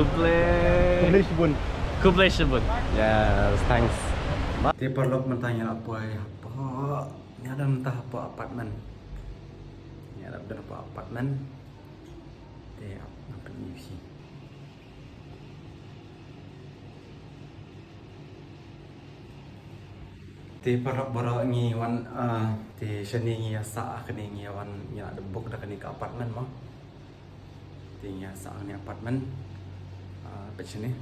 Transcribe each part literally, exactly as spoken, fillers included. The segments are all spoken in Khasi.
Khublei. Khublei shibun. Khublei shibun. Yes, thanks. Te paralok, mynta ngi la poi hapoh, ngi la dep mynta hapoh apartment. Ngi la dep hapoh apartment. Te ap ngan pyni ïa phi. Te paralok baroh, ngi wan, ah, te shane ngi ïa sah, kane ngi ïa wan, ngi la dep book da kane ka apartment mo. Te ngi ïa sah kane apartment, ah, peit shane.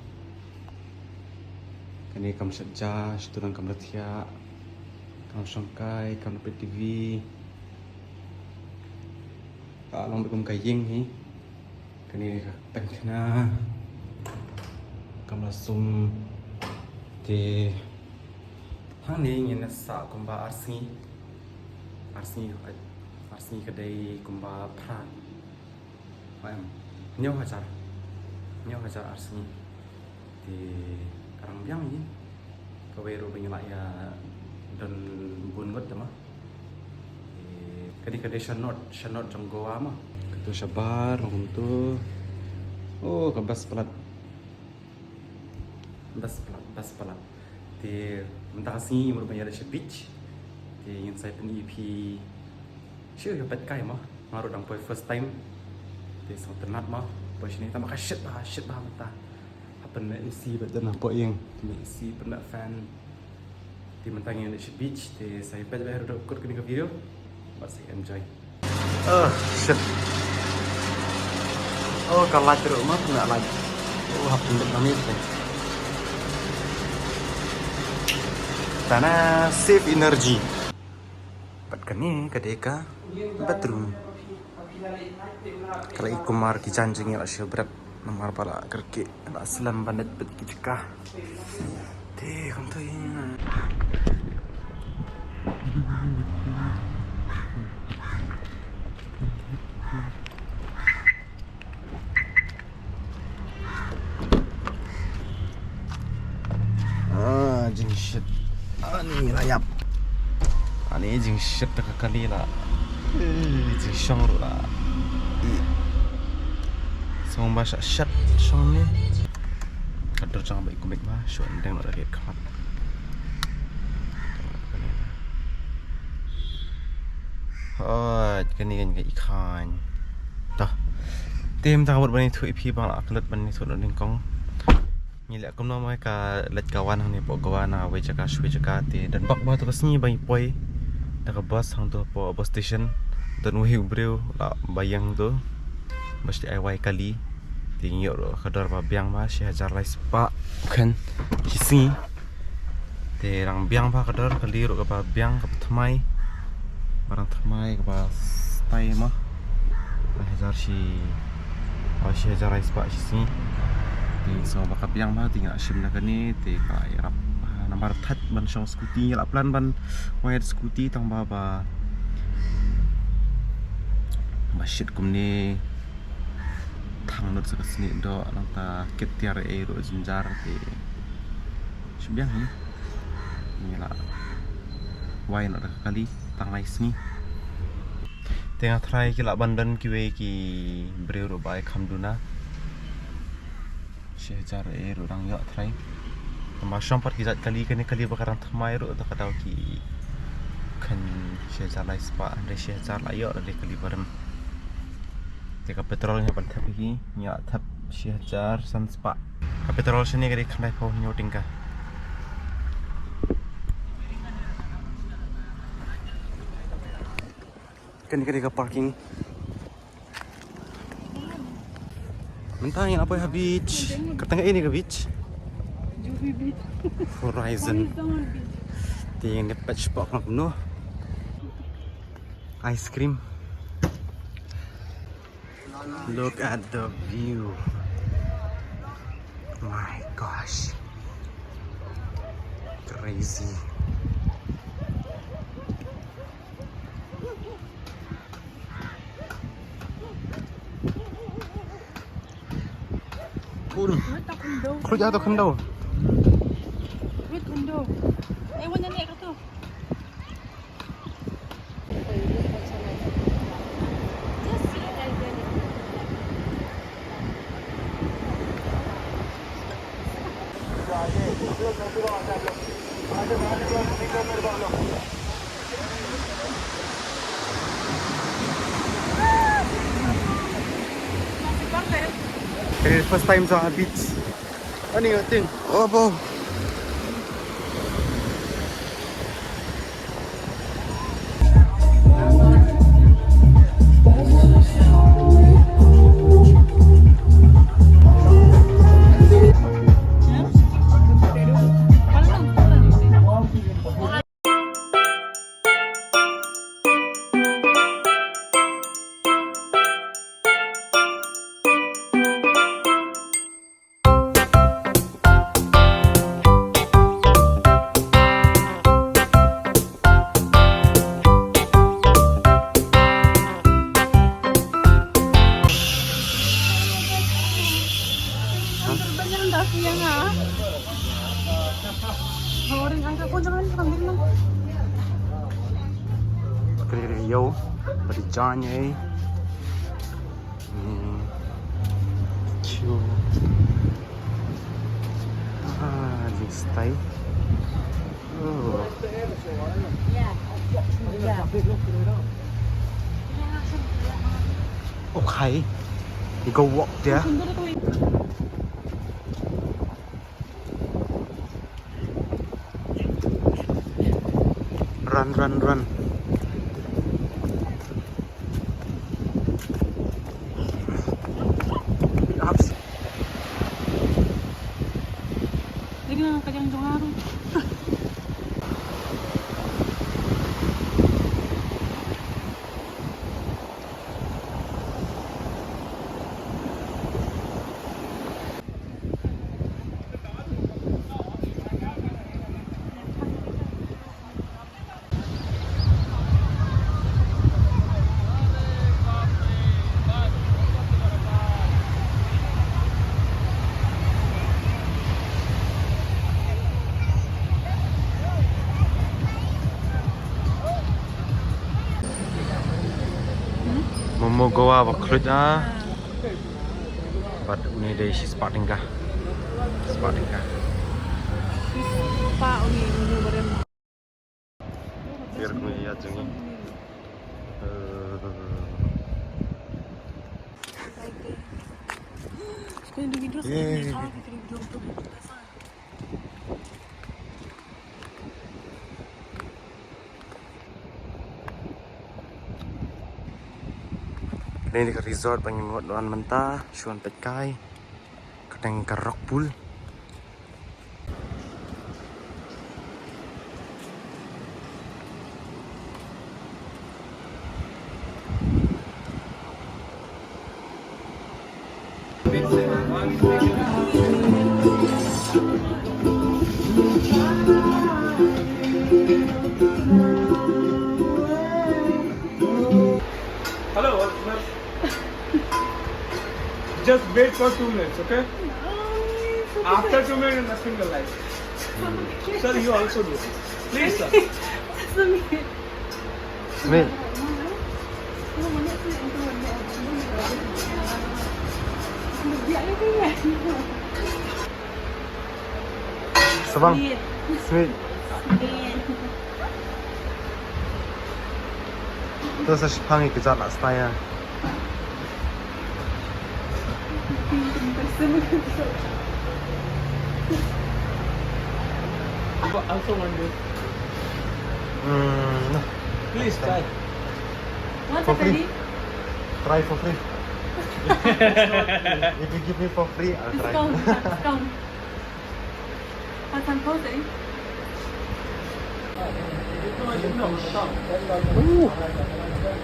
Kane kam shet ja, shatu nang kam da thiah, kam shongkai, kam da peit T V. Ka long beit kum ka ïing hi. Kane ka pynkhna, kam la sum. Te hangne ngin sah kumba ar sngi. Ar sngi, ar sngi ka dei kumba phra. Em, hynñiew hajar. Hynñiew hajar ar sngi. Te ka dang biang hi. Kawei ruh ba ngi la ïa don bun ngut te ma. Te ka dei, ka dei shanod, shanod jong Goa ma. Kato shabar kumto. Oh, ka best palat. Best palat, best palat. Te mynta ka sngi ngi ruh ban ïa leit sha beach. Te ngin sa pyni ïa phi. Shu ïa peit kai ma. Nga ruh dang poi first time. Te sngewtynnat ma. Poi shane tang ba ka shit bha, shit bha mynta. Hap pynmih A C bad don hapoh ïing. Pynmih A C, pynmih fan. Te mynta ngin leit sha beach, te sa ïa peit bad haduh kut kane ka video. Bad sa enjoy. Oh, shit. Oh, ka light ruh ma, pynmih light. Oh, hap pynmih na miet te. Tana save energy. Bad kane ka dei ka bedroom. Ka la i kumar ki jan jong ngi la shu bret namar ba la kyrkieh, la slem ban leit bad ki jaka. Te kumto hi. Ah, jingshit. Ani la ïap. Ani jingshit da ka kali la. Eh, jingshong ruh la. I. Song ba sha shat shong ni. Ka dur jong ba i kumik ba, shu ndeng la da ka khmat. Oh, kane kan ka i khan. Tah. Te mynta ka mut ban ïathuh ïa phi ba nga la klet ban ïathuh na nyngkong. Ngi leh kumno mo, ka leit ka wan hangne hapoh Goa na wei jaka sha wei jaka, te don bok ba to ka sngi ba ngi poi da ka bus hangto hapoh bus station. Don uwei u briew la ba ïeng to ba sdang ai wai kali. Te ngi ïoh ruh ka dor ba biang ba shi hajar lai spah khan shi sngi. Te dang biang ba ka dor, kali ruh kaba biang, kaba thymmai. Ba dang thymmai, kaba stai mo. Lai hajar shi, oh, shi hajar lai spah shi sngi. Te so ba ka biang ba, te nga shim na kane, te ka ïarap, ah, namar thait ban shong scooty, nga la plan ban wai scooty, tang ba, ba, ba shit kumne. Thang lut sa ka snieh doh, nangta kit tiar ei ruh jynjar te. Shu biang hi. Ngi la wai noh da ka kali tang lai sngi. Te nga tharai ki lah ban don kiwei ki briew ruh ba ai kham duna. Shi hajar ei ruh dang ïoh tharai. Tang ba shong pat ki jait kali, kane kali ba ka dang thymmai ruh, te ka daw ki khan shi hajar lai spah, hynrei shi hajar lah ïoh, hynrei kali ba rem. Te ka petrol ngi hap ban thep hi, ngi hap thep shi hajar san spah. Ka petrol shane ka dei khyndai phew hynñiew tyngka. Kane ka dei ka parking. Mynta ngi la poi ha beach. Kata ka ini ka beach. Juhu Beach. Horizon. Horizon Beach. Te ngi peit spot kumno. Ice cream. Look at the view. My gosh. Crazy. Cool. Khruh ïa to khyndew. Khruh khyndew. Eh, wan ïa ne ka to. Just sit there, there. Ini first time sa beach. Ani ating. Oh, bo. Kri ri yo, bari jan ye. Hmm. Chu. Ah, this time. Oh. Okay. You go walk there. Run, run, run. Lagi na ka jang jong nga ruh. Momo Goa ba khluit ah. Bad une dei shi spah tyngka. Spah tyngka. Spah une, une barem. Biar gue ya jengi. Eh. Yeay. Kane ka dei ka resort ba ngim mut wan mynta, shu wan peit kai. Kane ka rock pool. Hello, what's up? Just wait for two minutes, okay? No, it's okay. After two minutes, nothing will like. Sir, you also do. Please, sir. Smit. Smit. Smit. To sa shipang ïa ka jaka last time. I also want this. Hmm. Please try. For free. Try for free. If you give me for free, I'll try. Discount, discount. Ooh.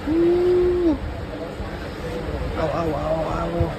Ooh. Ow, ow, ow, ow.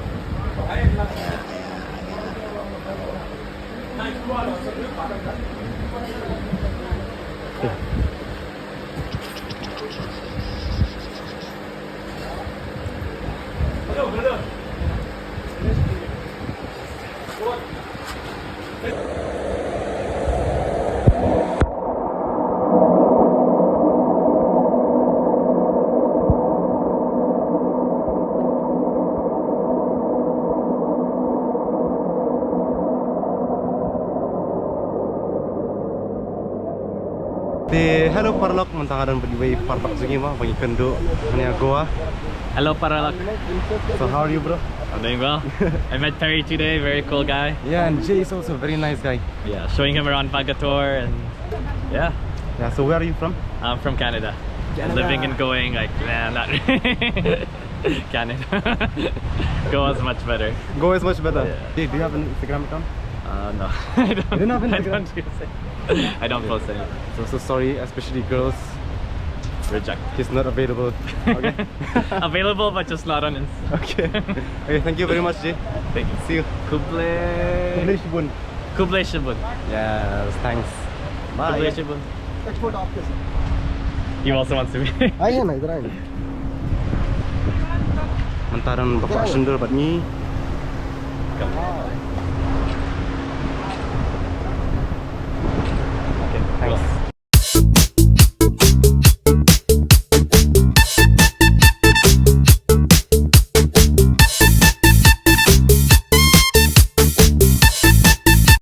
Eh, hello paralok, mynta nga don bad iwei i paralok jong ngi mo ba ngi kynduh hangne ha Goa. Hello, paralok. So how are you, bro? I'm doing well. I met Perry today, very cool guy. Yeah, and Jay is also a very nice guy. Yeah, showing him around Vagator and yeah. Yeah, so where are you from? I'm from Canada. Living and going, like, nah, not Canada. Goa's much better. Goa is much better. Yeah. Jay, do you have an Instagram account? Uh, no, I don't. You don't have an I Instagram? Don't use it. I don't post anything. So, so sorry, especially girls. Reject. He's not available. Okay. Available, but just not on Insta. Okay. Okay, thank you very much, Jay. Thank you. See you. Khublei. Khublei shibun. Khublei shibun. Yes, thanks. Bye. Khublei shibun. He also wants to be. Ayan, idan ayan. Mynta don ba kwah shon dur bad ngi.